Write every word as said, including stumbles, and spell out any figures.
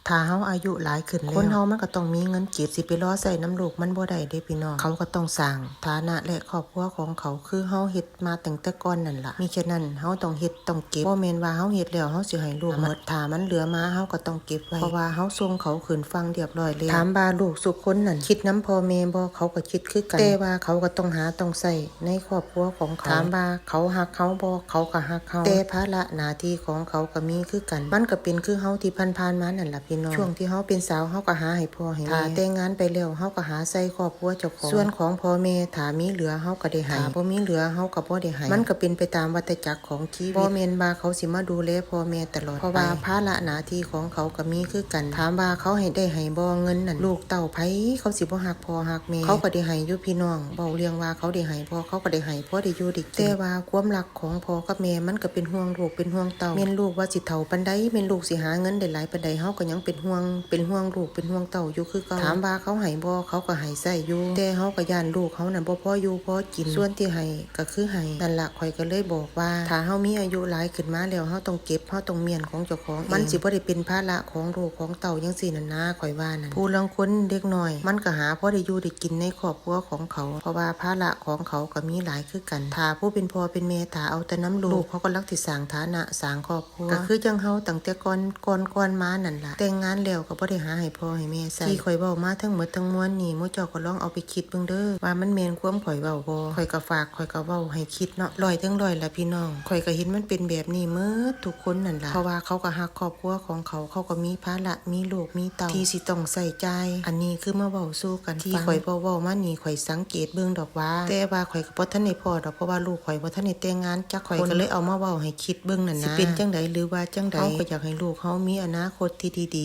ถ้าเฮาอายุหลายขึ้นแล้ว คนเฮามันก็ต้องมีเงินเก็บ สิไปรอใช้นำลูกมันบ่ได้เด้พี่น้อง เขาก็ต้องสร้างฐานะและครอบครัวของเขา คือเฮาเฮ็ดมาตั้งแต่ก่อนนั่นล่ะ มิฉะนั้นเฮาต้องเฮ็ดต้องเก็บ บ่แม่นว่าเฮาเฮ็ดแล้วเฮาสิให้ลูกหมด ถ้ามันเหลือมาเฮาก็ต้องเก็บไว้ เพราะว่าเฮาส่งเขาขึ้นฝั่งเรียบร้อยแล้ว ถามว่าลูกซุคนนั้นคิดนำพ่อแม่บ่ เขาก็คิดคือกัน แต่ว่าเขาก็ต้องหาต้องใช้ในครอบครัวของเขา ถามว่าเขาฮักเฮาบ่ เขาก็ฮักเฮา แต่ภาระหน้าที่ของเขาก็มีคือกัน มันก็เป็นคือเฮาที่ผ่านๆมานั่นล่ะพี่น้อง ช่วงที่เฮาเป็นสาวเฮาก็หาให้พ่อให้แม่ ถ้าแต่งงานไปแล้วเฮาก็หาใส่ครอบครัวเจ้าของ ส่วนของพ่อแม่ถ้ามีเหลือเฮาก็ได้ให้ ถ้าบ่มีเหลือเฮาก็บ่ได้ให้ มันก็เป็นไปตามวัฏจักรของชีวิต บ่แม่นว่าเขาสิมาดูแลพ่อแม่ตลอดไป เพราะว่าภาระหน้าที่ของเขาก็มีคือกัน ถามว่าเขาให้ได้ให้บ่เงินนั่น ลูกเต้าไผเขาสิบ่ฮักพ่อฮักแม่ เขาก็ได้ให้อยู่พี่น้อง เว้าเรื่องว่าเขาได้ให้บ่ เขาก็ได้ให้พอได้อยู่ได้กิน แต่ว่าความรักของพ่อกับแม่มันก็เป็นห่วงลูกเป็นห่วงเต้า แม่นลูกว่าสิเฒ่าปานใด แม่นลูกสิหาเงินได้หลายปานใด เฮาก็ยังเป็นห่วง เป็นห่วงลูกเป็นห่วงเต้าอยู่คือเก่า ถามว่าเขาให้บ่ เขาก็ให้ใช้อยู่ แต่เฮาก็ย้านลูกเฮานั่นบ่พออยู่พอกิน ส่วนที่ให้ก็คือให้ นั่นล่ะ ข้อยก็เลยบอกว่า ถ้าเฮามีอายุหลายขึ้นมาแล้ว เฮาต้องเก็บ เฮาต้องเมี้ยนของเจ้าของเอง มันสิบ่ได้เป็นภาระของลูกของเต้าจั่งซี้นั่นนะ ข้อยว่านั่น ผู้ลางคนเด็กน้อย มันก็หาพอได้อยู่ได้กินในครอบครัวของเขา เพราะว่าภาระของเขาก็มีหลายคือกัน ถ้าผู้เป็นพ่อเป็นแม่ ถ้าเอาแต่นำลูก ลูกเขากำลังสิสร้างฐานะ สร้างครอบครัว ก็คือจั่งเฮาตั้งแต่ก่อน ก่อน ก่อนมานั่นล่ะ แต่งงานแล้วก็บ่ได้หาให้พ่อให้แม่ใช้ ที่ข้อยเว้ามาทั้งหมดทั้งมวลนี่ หมู่เจ้าก็ลองเอาไปคิดเบิ่งเด้อ ว่ามันแม่นความข้อยเว้าบ่ ข้อยก็ฝาก ข้อยก็เว้าให้คิดเนาะ ร้อยเทิงร้อยล่ะพี่น้อง ข้อยก็เห็นมันเป็นแบบนี้หมดทุกคนนั่นล่ะ เพราะว่าเขาก็ฮักครอบครัวของเขา เขาก็มีภาระ มีลูก มีเต้า ที่สิต้องใช้จ่าย อันนี้คือมาเว้าสู่กันฟัง ที่ข้อยเว้า เว้ามานี่ ข้อยสังเกตเบิ่งดอกว่า แต่ว่าข้อยก็บ่ทันได้พ้อดอก เพราะว่าลูกข้อยบ่ทันได้แต่งงานจักคน ข้อยก็เลยเอามาเว้าให้คิดเบิ่งนั่นนะ สิเป็นจั่งใดหรือว่าจั่งใด เฮาก็อยากให้ลูกเฮามีอนาคตที่ดีๆ